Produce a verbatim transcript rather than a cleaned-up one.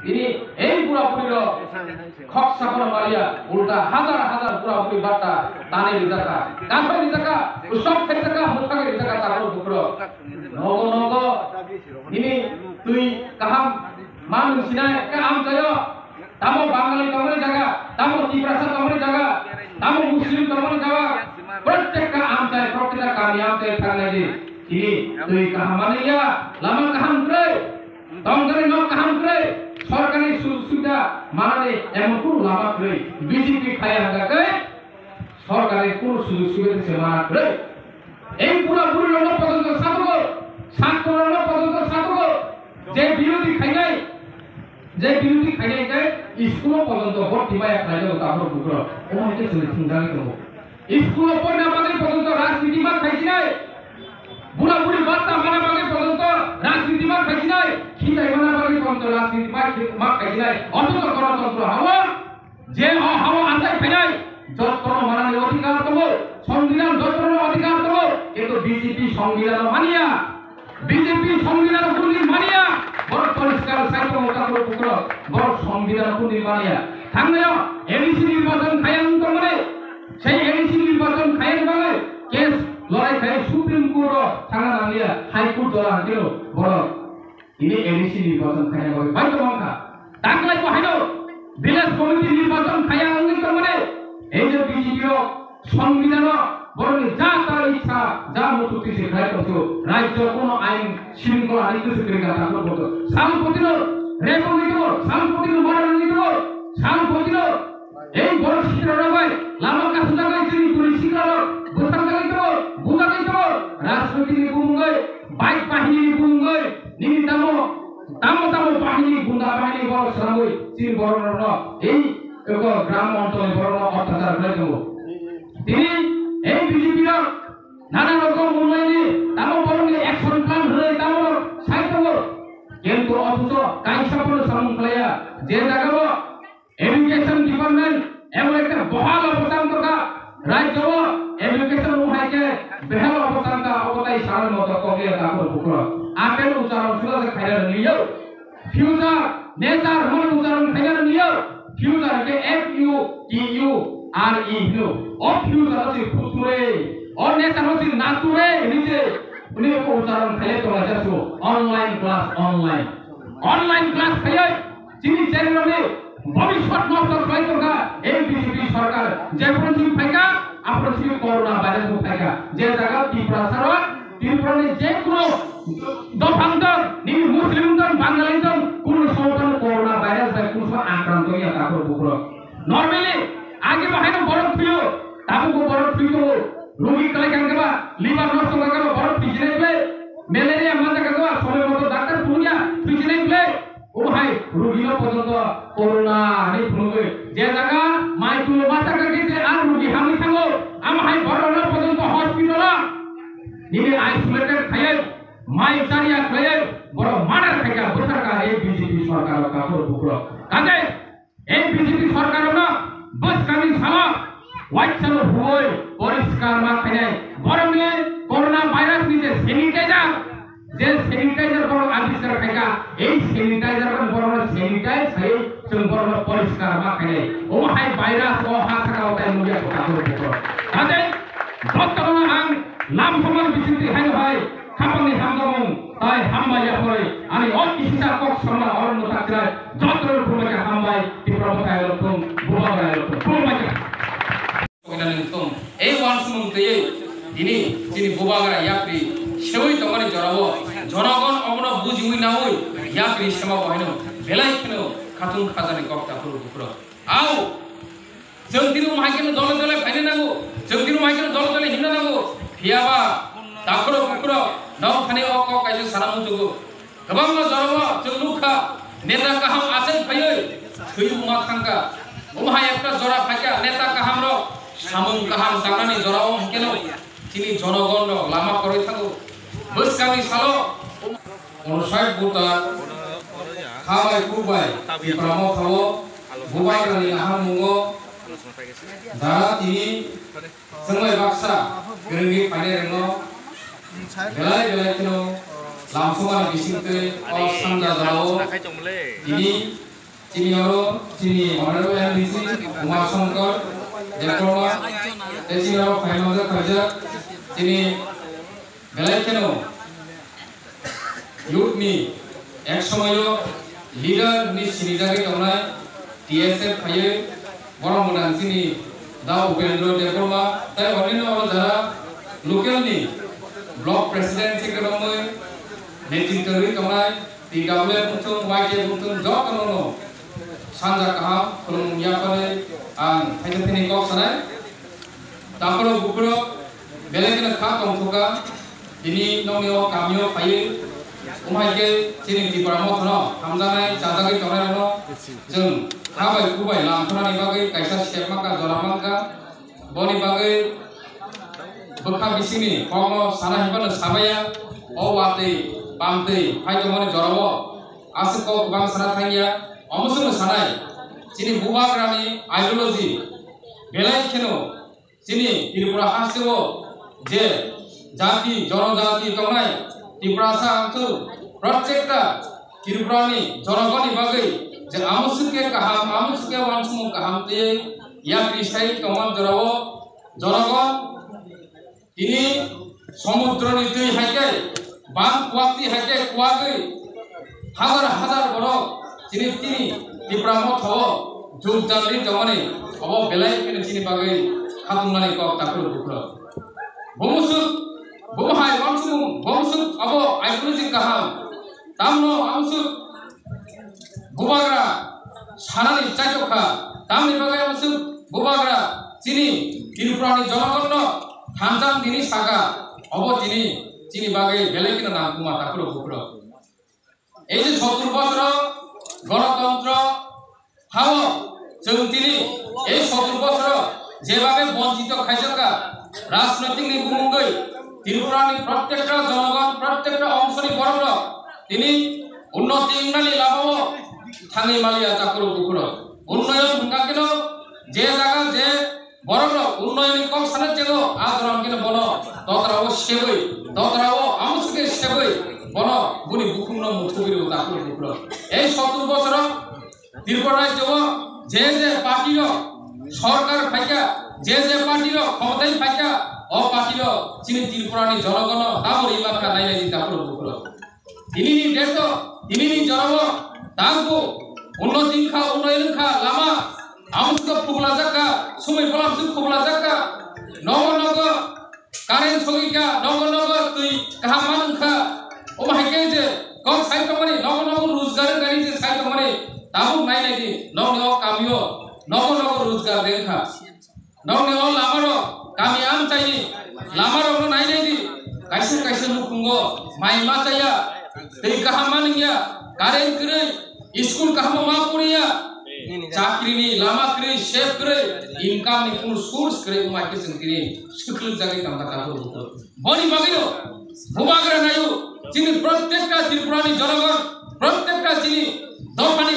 Tini ei bura buri rok khoksa kono maliya, ulta hazar hazar bura buri batta tani rijaka, kasoi rijaka, usok khaijaka, muthagi rijaka, takhuk bukhuk rok. Nogo nogo nini twi kaham manung sinai ka amchaio. Tamo Bangali tongmani jaga, tamo Tiprasa tongmani jaga, tamo Muslim tongmani jaga, prottekta amchai, prottekta kami amchai thangnai di. Tini twi kaham mani ya, lama kaham kwrwi, tongthani nok kaham kwrwi, sorkarni sujog subida manani emon kunu lama kwrwi. B J P khaya hwnkha khe sorkari kunu sujog subida se mana kwrwi. Ei bura buri rokno pojonto satro, satro rokno pojonto satro, je birodhi khainai, je birodhi khainai khe school o pojonto bhorti maya khlai jago takhuk bukhuk rok. Omo hai khe chwng thwngjagwi tongo. School o porna bagwi pojonto rajniti ma khaijinai, bura buri batta mana bagwi pojonto rajniti ma khaijinai, khitai mana bagwi pojonto rajniti ma, ma khaijinai. Othocho Ganatantro hao je o hao achai phainai, jottono manani odhikar tongo, Songbidan jottono odhikar tongo, kintu B J P Songbidan maniya, B J P Songbidan kundi maniya, borok poriskar sai tongo takhuk bukhuk rok, borok Songbidan kundi maniya. Thangnaio A D C nirbachon khaya wng tongmani, sei A D C nirbachon khayani bagwi case lorai khai Supreme Court o thangna nangliya, High Court jora hwnkhe borok. Tini A D C nirbachon khaina bagwi baidho wngkha. Taklai bo haino village committee nirbachon khaya wngwi tongmani. Ei je B J P o Songbidan o borokni ja ta ichha, ja muchukti se khlai tongsu. Rajyo kono ain shringkhola ni kwswk kwrwi kha takhuk bukhuk. Sal potino rape wngwi tongo, sal potino murder wngwi tongo, sal potino Ei borok sitrok rok bai lama kasijagwi chini bwrwi sikla rok bwtharjagwi tongo, bujagwi tongo. Rajniti ni bumungwi, bike bahini ni bumungwi, nini tamo, tamo tamo bahini, gunda bahini borok swnamwi chini borok rokno ei eko gram onchol ni borok rokno otyachar khlai tongo. Tini ei B J P rok nana rokom unnoyoni tamo borokni action plan hwnwi tamo rok sai tongo. Kintu othocho kaisa phano samung khlaiya je jagao Education department emon ekta bohal obostan tongkha, rajyo o education o hai khe behal obostan ka obo tai sarar moto kokliya takhuk bukhuk rok. Apel ucharon sula se khaina rwliyo. Future, nature hwnmani ucharon khaina rwliyo. Future ke F U T U R E hino. O future o se future, o nature o se nature hini je uni ko ucharon khaile tonglai jasu. Online class, online. Online class khaioi Chini chengmani bhobishyot nosto khlai tongkha ei B J P sorkar. Jephru chini phaikha, aphru chini corona virus bo phaikha. Je jaga Tiprasa rok, Tripura ni je kuno dophang tong, nini Muslim tong, Bangali tong, kuno somotan corona virus bai kuno somotan akranto ya takhuk bukhuk rok. Normally, age bo haino borok thwiyo, tabuk bo borok thwi tongo. Rugi kwlai kha hwnkhe ba, liver nosto wngkha hwnkhe ba borok thwijinai bwle. Malaria manjak kha hwnkhe ba, somoi moto doctor phunukya, thwijinai bwle. Obo hai rugino pojonto corona hinwi phunugwi je jaga mai tulo masa kha khe je a rugi hamwi thango, amo hai borokno pojonto hospital-o nini isolated khaiwi mai chariya khwlaiwi borok murder khaikha, bwtharkha ei B J P sorkar o takhuk bukhuk rok. Kaje ei B J P sorkar no bwskangni salo waisano huoi poriskar ma khainai. Borokni corona virus ni je sanitizer, je sanitizer borok abiskar khaikha, ei sanitizer bai borokno sanitize khai chwng borokno poriskar ma khainai. Omo hai virus o ha saka o tai nukya kota koro koro. Kaje jotono ang lam somani bisingtwi haino hai khapangni hamjakmung tai hambai yaphai ani o kisisa kok samna oro mwthak chwrai jotono khulumbai kha hambai Tipra Motha elok thung, Bubagra elok thung, khulumbai kha. Koinani tong, ei wansukmung twiwi tini chini Bubagra yapri sewi tongmani jorao jonogon omono bujiwi nawi yapri sema bo haino belai kheno khatung khajani kok takhuk bukhuk rok. Au, chwng tini omo hai kheno dole dole phaina nango, chwng tini omo hai kheno dole dole himna nango. Phiyaba takhuk bukhuk rok nok thani o kok kaisa sana muchugo. Kwbangma jorao chwng nukha, neta kaham achai phaiwi thwiwi ma thangkha. Omo hai ekta jora phaikha, neta kaham rok samung kaham tangnani jorao hwnkhe no chini jonogon rok lama kwrwi thango. Bwskangni salo onosai buta kha bai kuk bai Tipra Mothao Bubagrani naharmungo dara tini Chwng bai baksa kwrwngwi phainai rwngno belai belai kheno lamsokmani bisingtwi o sanja jorao tini chini oro chini Honorable M D C Uma Shankar Debbarma tei chini oro phaimajak phaijak chini belai kheno youth ni ek somoyo leader ni sinijagwi tongnai T S F phaiwi borok mwnang chini da Upendra Debbarma tei onino oro jara local ni block president se kwrwngwi netritw rwi tongnai T W F wngthung, Y T F wngthung jotono no sanja kaham khulumung yapharwi ang thaisa thani kok sanai. Takhurok bukhurok belai kheno kha tongthokha. Tini nokni o kamio phaiwi, wngkha khe chini Tipra Motha no hamjaknai chajagwi tongnai rokno chwng kha bai khu bai lamthornani bagwi kaisa step mankha, jora mankha. Boni bagwi bwkha bisingni kokno sana hinphano sabaiya, o watwi pamtwi phai tongmani jorao aswk kok kwbang sana thangya. Omo chwngno sanai, chini bubagrani ideology belai kheno chini Tripura hasteo je jati, jonojati tongnai, Tiprasa wngthung, protekta Tripurani jonogoni bagwi je amoswk khe kaham, amoswk khe uansukmung kaham tei yakri sai tongmani jorao jonogon tini somudroni twi hai khe bang kuaktwi hai khe kuagwi hazar hazar borok chini tini Tipra Mothao jukjal ri tongmani obo belai kheno chini bagwi khatungmani kok takhurok bukhurok. Bo musuk, bo hai uansukmung, bo musuk abo ideology kaham. Tamno amsuk bubagra sanani chaitok kha, tamni bagwi amsuk bubagra chini Tripurani jonogonno thansa tini saka, obo tini chini bagwi belai kheno nangkukma takhurok bukhurok. Ei je sottur bosoro gonotontro hao chwng tini ei sottur bosoro jebhabe bonchito khaijakha, rajnoitikni bumungwi Tripurani prottekta jonogon, prottekta ongshoni borokrok tini unnoti wngnani lamao thangwi maliya takhurok bukhurok. Unnoyon hwnkha kheno je jaga je borok rok unnayoni kok sana chego, a doran khe bono dotrao sebwi, dotrao amoswkhe sebwi bono buni bukhukno muthubwi rw takhuk bukhuk. Ei sottur bosoro Tripura rajyo je je party rok sorkar phaikha, je je party rok khomotai phaikha, o party rok chini Tripura ni jonogono tamo rima kha nai nai di takhuk bukhuk. Tinini desh o, tinini jorao, tangbo, unnoti wngkha, unnoyon wngkha, lama, amoswk phuklajakha, sumui bolam swk phuklajakha, nogo nogo current sogikha, nogo nogo twi kaham man wngkha, omo hai khe je kok sai tongmani, nogo nogo rojgar wngkha ni je sai tongmani, tabuk nai nai di, nokni o kamio, nogo nogo rojgar de wngkha. Nokni o lamarok, kami amchaini lamarokno nai nai di. Kaisa kaisa nukhungo mai ma chaya, twi kaham ma nungya, current kwrwi, school kahamo ma poriya, chakrini lama kwrwi, sep kwrwi, income ni kunu source kwrwi, wngma khe chwng tini swklugjagwi tongkha takhuk bukhuk. Boni bagwino bubagra naio, chini prottekta Tripura ni jonogon, prottekta chini dophani